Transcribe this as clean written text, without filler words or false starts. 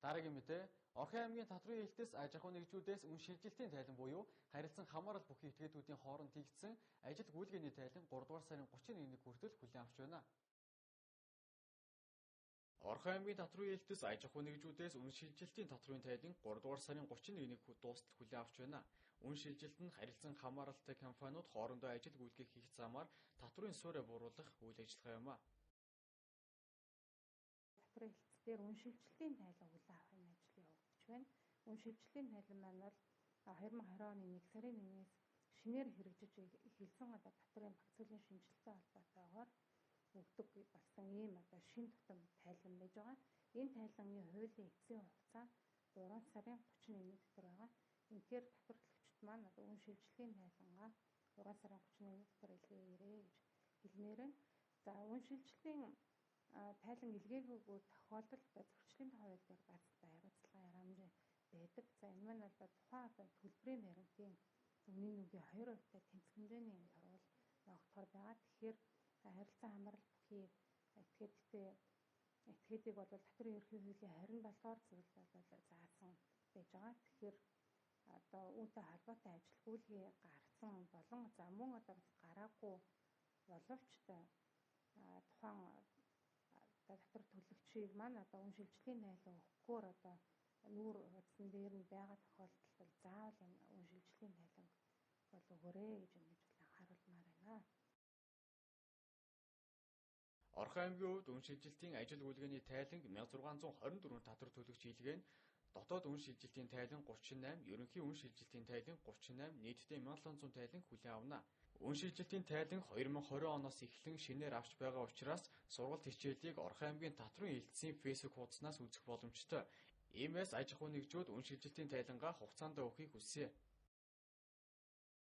Дараагийн мэдээ Орхон аймгийн татврын ээлтэс аж ахуйн нэгжүүдээс үн шилжилтийн тайлан буюу харилцан хамаарал бүхий этгээдүүдийн хооронд хийгдсэн ажил гүйлгээний тайлан 3 дугаар сарын 31-нд хүртэл хүлээн авч байна. Орхон аймгийн татврын ээлтэс аж ахуйн нэгжүүдээс үн шилжилтийн татврын тайлан 3 дугаар сарын 31-нд дуустал хүлээн авч байна. Үн шилжилт нь харилцан хамааралтай компаниуд хоорондоо ажил гүйлгээ хийх замаар татврын суурь бууруулах үйл ажиллагаа юм а. Татврын хэлтс дээр үн шилжилтийн тайлан хүлээн авах юм ажил явагдаж байна. Үн шилжилтийн тайлан маань бол 2020 оны 1 сарын 1-ээс шинээр хэрэгжиж эхэлсэн одоо татврын багц зүйлийн шинжилэлтэй холбоотойгоор өгдөг болсон ийм одоо шин тутам тайлан байж байгаа. Энэ тайлангийн хуулийн эцсийн хугацаа 3 сарын 31-ний дотор байгаа. Үнэхээр татвар төлөгчд маань одоо үн шилжилтийн тайлангаа 3 сарын 31-ний дотор илгээгээрэй гэж хэлмээр байна. За үн шилжилтийн тайлан илгээгүйг тохиолдолд зөрчлийн хууль дээр бас хариуцлага харамжийн байдаг. За энэ маань бол тухайн одоо төлбөрийн баримтын өмнөний нүгийн 2% тэнцэх хэмжээний юм торгуул ногдохоор байгаа. Тэгэхээр харилцан хамаарал бүхий этгээдтэй этгээдийг бол татврын ерөнхий хуулийн 27 дугаар зүйлд бол заасан байж байгаа. Тэгэхээр одоо үүнтэй холбоотой ажил гүйлгээ гаргасан болон за мөн одоо бас гараагүй боловч тухайн одоо татвар төлөгчийг маань одоо үн шилжлийн тайлан өгөхгүйгээр одоо нүүр хуудсан дээр нь байгаа тохиолдолд бол заавал энэ үн шилжлийн тайлан бол өгөөрэй гэж ингэж анхааруулмаар байна. Орхон аймгийн хувьд үн шилжилтийн ажил гүйлгээний тайланг 1624 татвар төлөгч илгээн дотоод үн шилжилтийн тайлан 38, ерөнхий үн шилжилтийн тайлан 38, нийтдээ 1700 тайлан хүлээн авна. Үн шилжилтийн тайлан 2020 оноос эхлэн шинээр авч байгаа учраас сургалт хичээлийг Орхон аймгийн татврын хэлтсийн Facebook хуудаснаас үзэх боломжтой. Иймээс аж ахуйн нэгжүүд үн шилжилтийн тайлангаа хугацаанд өгөхийг хүсье.